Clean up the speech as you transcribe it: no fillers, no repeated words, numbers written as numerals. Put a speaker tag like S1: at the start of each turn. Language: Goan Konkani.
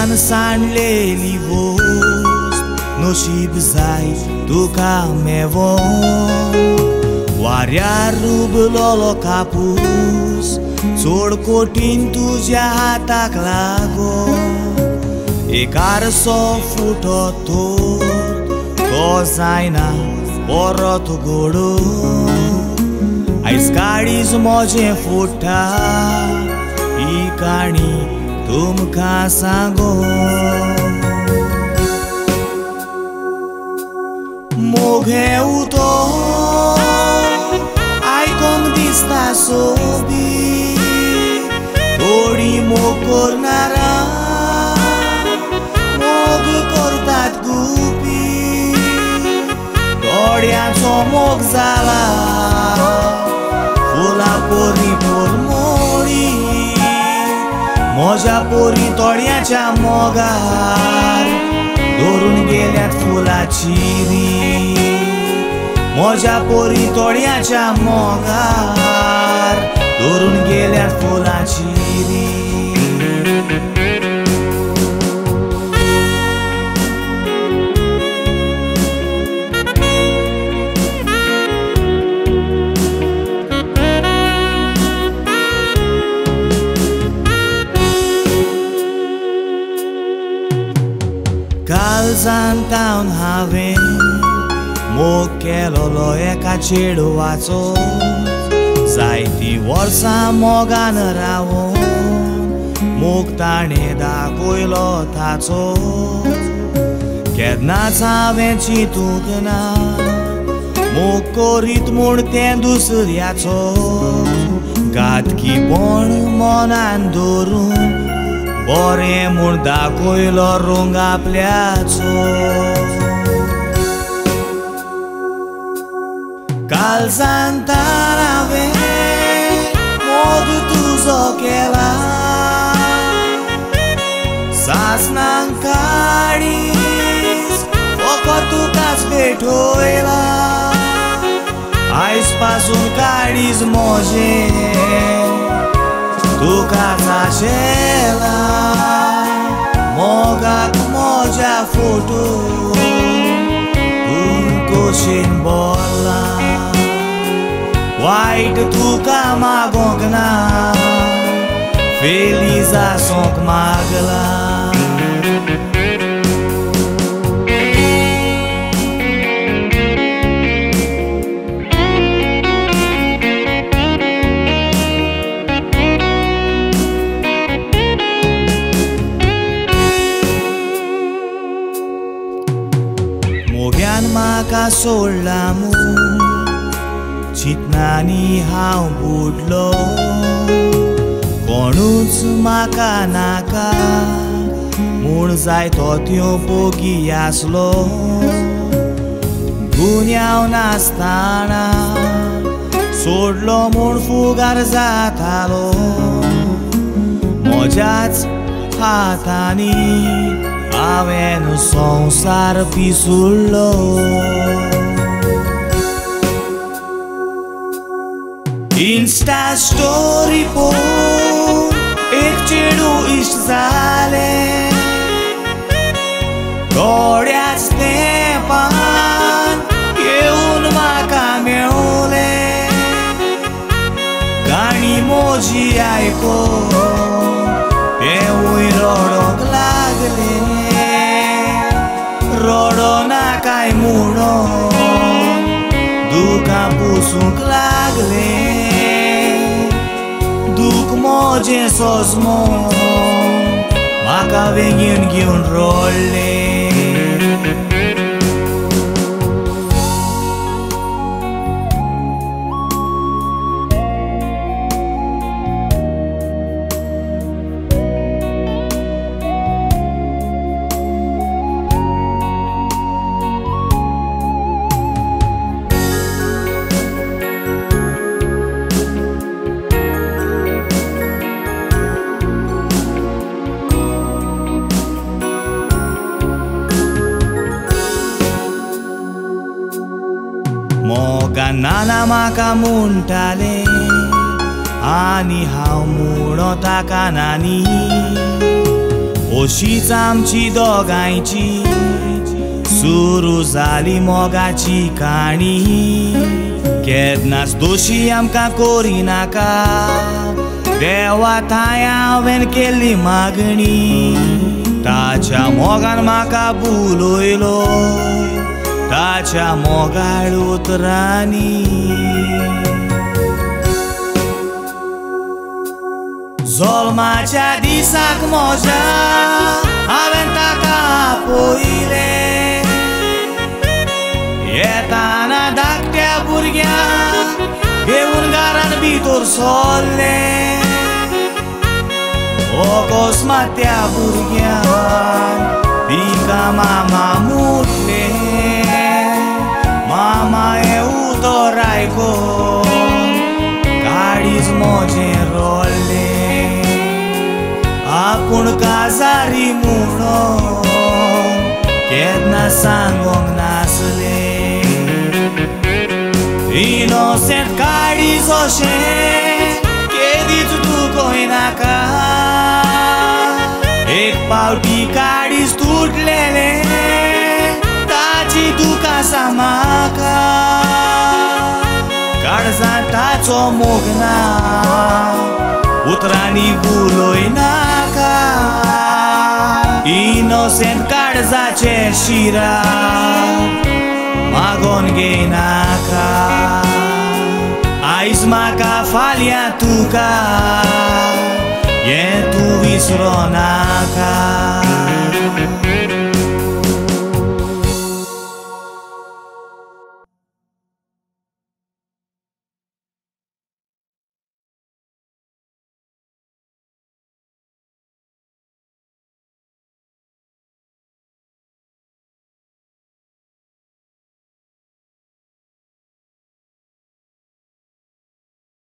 S1: मोगान सांडलेली वस्त नशीब जाय तुका मेवो वाऱ्यार रुबलोलो कापूस चड कोटीन तुज्या हाताक लागो एक आरसो फुटो तो जायना परत घडो आयज काळीज म्हजें फुट्टा ही काणी तुमकां सांगो मोग हें उतर आयकोंक दिसता सोबीत थोडी मोग करणारा मोग करतात गुपीत थोड्यांचो मोग जाला फुलां परी पोरमोळी म्हज्या पोरी तोड्याच्या मोगार धरून गेल्यात फुलाची री म्हज्या पोरी तोड्याच्या मोगार धरून गेल्यात फुलाची री. कालसान तावन हांवें मोग केलोलो एका चेडवाचो जायतीं वर्सां मोगान रावोन मोग ताणें दाखयलो ताचो केन्नाच हांवें चिंतूंक ना मोग करीत म्हूण तें दुसऱ्याचो घातकीपण मनान धरून बरें म्हूण दाखयलो रंग आपल्याचो. कालसान तार हांवें मोग तुजो केला सासणांक काळीज फकत तुकाच भेटयला आयज पासून काळीज म्हजें तुकाच आशेला मोगाक म्हज्या फोटो तूं कशेन बोल्ला वायट तुका मागोंक ना फेलीज आसोंक मागला. मोग्यान म्हाका सोडला म्हूण चिंतनांनी हांव बुडलो कोणूच म्हाका नाका म्हूण जायतो त्यो पोगी आसलो गुन्यांव नासतना सोडलो म्हूण फुगार जातालो म्हज्याच हातांनी हांवें संवसार पिसुडलो. इन्स्टा स्टोरी पळोवन एक चेडूं इश्ट जालें थोड्याच तेंपान येवन म्हाका मेवलें काणी म्हजी आयकोन तेंवूय रडोंक लागलें रडो नाकाय म्हणून दुकां पुसूंक लागलें दूख म्हजें सोंसमोन म्हाका वेंगेन घेवन रडलें. मोगान नाना म्हाका म्हणटालें आनी हांव म्हणो ताका नानी तशीच आमची दोगांयची सुरू जाली मोगाची काणी. केन्नाच दोशी आमकां करिनाका देवा थांय हांवें केल्ली मागणी. ताच्या मोगान म्हाका भुलयलो ताच्या मोगाळ उतरांनी. जल्माच्या दिसाक म्हज्या हांवें ताका पळयलें. येताना धाकट्या भुरग्यांक घेवन घरान भितर सरलें. अकस्मात त्या भुरग्यान तिका मामा म्हटलें. मामा हें उतर आयकून काळीज म्हजें रडलें. आपूण काजारी म्हणून केन्ना सांगूंक नासलें. इनोसेंट काळीज अशें केदीच दुखयनाका. एक पावटी काळीज तुटलेलें ताची दुख आसा म्हाका. काळजांत ताचो मोग ना उतरांनी उलयनाका. इनोसेंट काळजाचे शिरा मागोन घेयनाका. आयज म्हाका फाल्यां तुका हें तूं विसरोनाका.